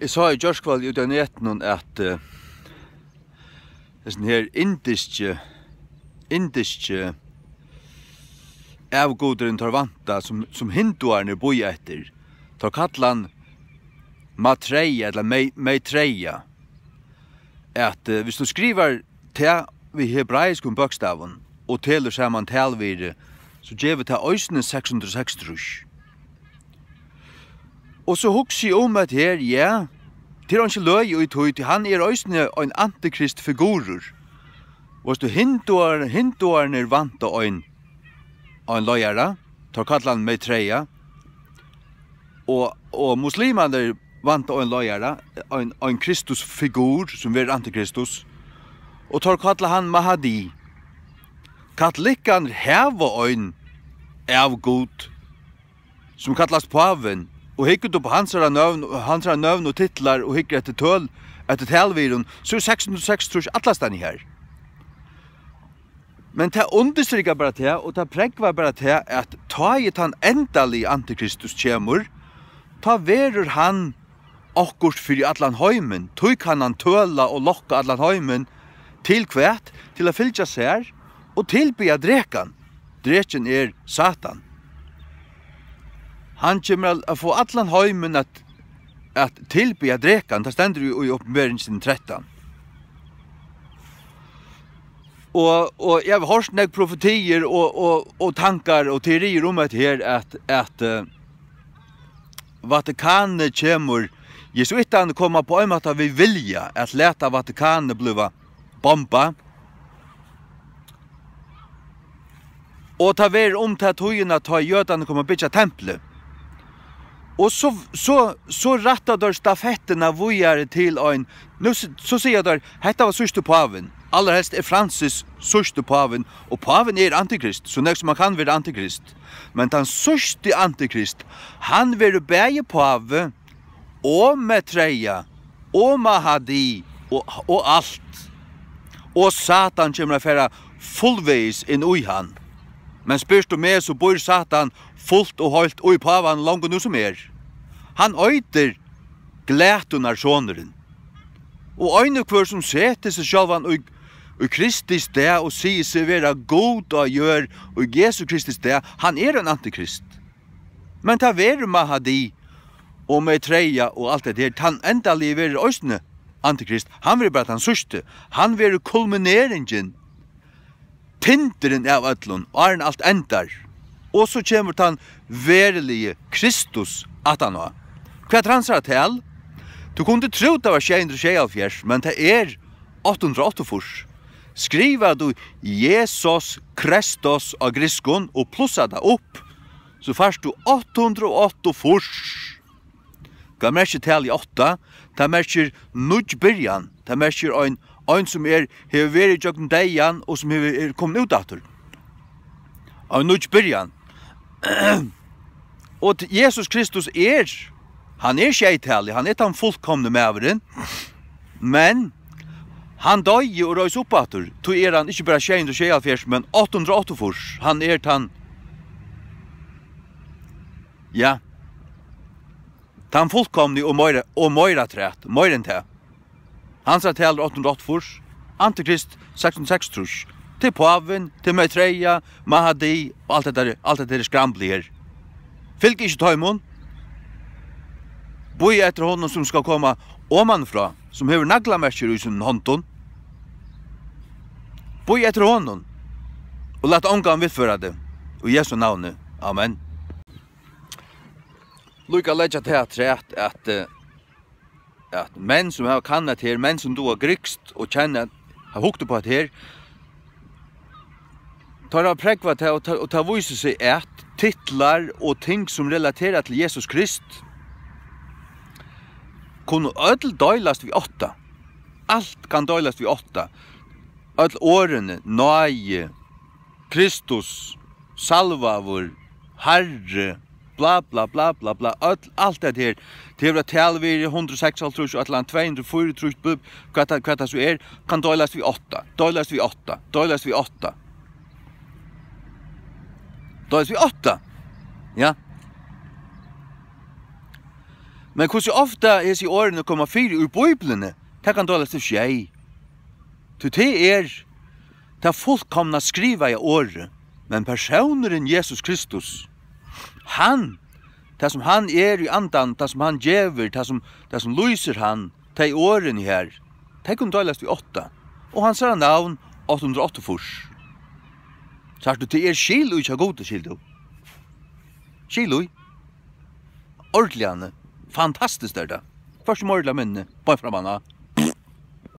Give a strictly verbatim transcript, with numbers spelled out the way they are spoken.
Eg sá í gjárkvøldið úti á netinum, at, eh, hesin her indiski, indiski avgudurin teir vænta, sum, sum hinduarnir bíða eftir, teir kalla hann Matreya ella Mei-, Maitreya, at, eh, viss tú skrivar tað við hebraiskum bókstavum og telur saman talvirði, so gevur tað eisini seks hundrað og seksogtrýss. Og so hugsi eg um at her, ja, tað er einki løgið í tí, tí hann er eisini ein antikristfigurur. Veitst tú, hinduar-, hinduarnir vænta ein, ein leiðara, teir kalla hann Maitreya, og, og muslimarnir vænta ein leiðara, ein, ein Kristusfigur, sum verður antikristus, og teir kalla hann Mahdi. Katolikkarnir hava ein avgud, sum kallast Pávin, og hyggur tú upp á hansara nøvn, hansara nøvn og titlar og hyggur eftir tøl, eftir talvirðum, so er seks hundrað og seksogtrýss allastaðni har. Men tað undirstrikar bara tað, og tað prógvar bara tað, at tá ið tann endaligi antikristus kemur, tá verður hann okkurt fyri allan heimin. Tí kann hann tøla og lokka allan heimin. Til hvat? Til at fylgja sær og tilbiðja drekan. Drekin er Satan. Hann kemur at, at fáa allan heimin at, at tilbiðja drekan. Tað stendur í, í Opinberingin trettan. Og, og eg havi hoyrt nógv profetiir og, og, og tankar og teoriir um hetta her, at, at, eh, Vatikanið kemur, jesuittarnir koma á ein máta við vilja at lata Vatikanið blíva bombað. Og tað verður um ta tíðina, tá jødarnir koma at byggja templið. Og so, so, so rætta teir stafettina víðari til ein, nú s-, so siga teir, hetta var síðsti pávin, allarhelst er Francis síðsti pávin, og pávin er antikrist, so nógv sum hann kann vera antikrist. Men tann síðsti antikrist, hann verður bæði pávi og Maitreya og Mahdi og, og alt. Og Satan kemur at fara fullvegis inn í hann. Men spyrt tú meg, so býr Satan fult og heilt í pávan longu nú sum er. Hann eitur glatunarsonurin. Og ein og hvør sum setir seg sjálvan í, í Kristi stað og sigur seg vera Gud á jørð, og í Jesu Kristi stað, hann er ein antikrist. Men tað verður Mahdi og Maitreya og alt hetta her. Tann endaligi verður eisini antikrist. Hann verður bara tann síðsti. Hann verður kulmineringin, tindurin av øllum, áðrenn alt endar. Og so kemur tann veruliga Kristus aftaná. Hvat er hansara tal? Tú kundi trúð, tað var sjey hundrað og sjeyoghálvfjerðs, men tað er átta hundrað og áttaogfýrs. Skrivar tú Jesus Kristus á grikskum og plussar tað upp, so fært tú átta hundrað og áttaogfýrs. Hvat merkir talið átta? Tað merkir nýggj byrjan. Tað merkir ein, ein sum er, hevur verið gjøgnum deyðan og sum hevur, er komin út aftur. Ein nýggj byrjan. Og t-, Jesus Kristus er, hann er sjeytalið, hann er tann fullkomni maðurin, men hann doyði og reis upp aftur. Tí er hann ikki bara sjey hundrað og sjeyoghálvfjerðs, men átta hundrað og áttaogfýrs. Hann er tann, ja, tann fullkomni og meira, og meira træt, meira enn tað. Hansara tal er átta hundrað og áttaogfýrs, antikrist seks hundrað og seksogtrýss. Til pávin, til Maitreya, Mahdi og alt hetta, alt hetta her skramblið her. Fylg ikki teimum. Bíða eftir honum, sum skal koma omanfrá, sum hevur naglamerkir í sínum hondum. Bíða eftir honum og lat ongan villføra teg. Í Jesu navni. Amen. Líka leggja tað afturat at, eh, at menn sum hava kannað her, menn sum duga grikskt og kenna, hava hugt upp á hetta her, teir hava prógvað tað, og tað, og tað vísir seg at titlar og ting sum relatera til Jesus Krist kunnu øll deilast við átta. Alt kann deilast við átta. Øll orðini, náði, Kristus, salvaður, Harri, bla, bla, bla, bla, bla, øll, alt hetta her, tað hevur eitt tal við hundrað og seksoghálvtrýss og eitt ella annað, tvey hundrað og fýraogtrýss, bub, hvat tað, hvat tað so er, kann deilast við átta, deilast við átta, deilast við átta, deilast við átta, ja. Men hvussu ofta hesi orðini koma fyri í Bíbliuni, tað kann deilast í sjey. Tí tað er tað fullkomna skrivaða orðið, men persónurin Jesus Kristus, hann, tað sum hann er í andan, tað sum hann gevur, tað sum, tað sum lýsir hann, tey orðini her, tey kunnu deilast í átta, og hansara navn átta hundrað og áttaogfýrs. Sært tú, tað er skil í hjá Gudi, skil tú. Skil í. Ordiliga, fantastiskt er tað. Fyrst um ordiliga minni, beint fram hana.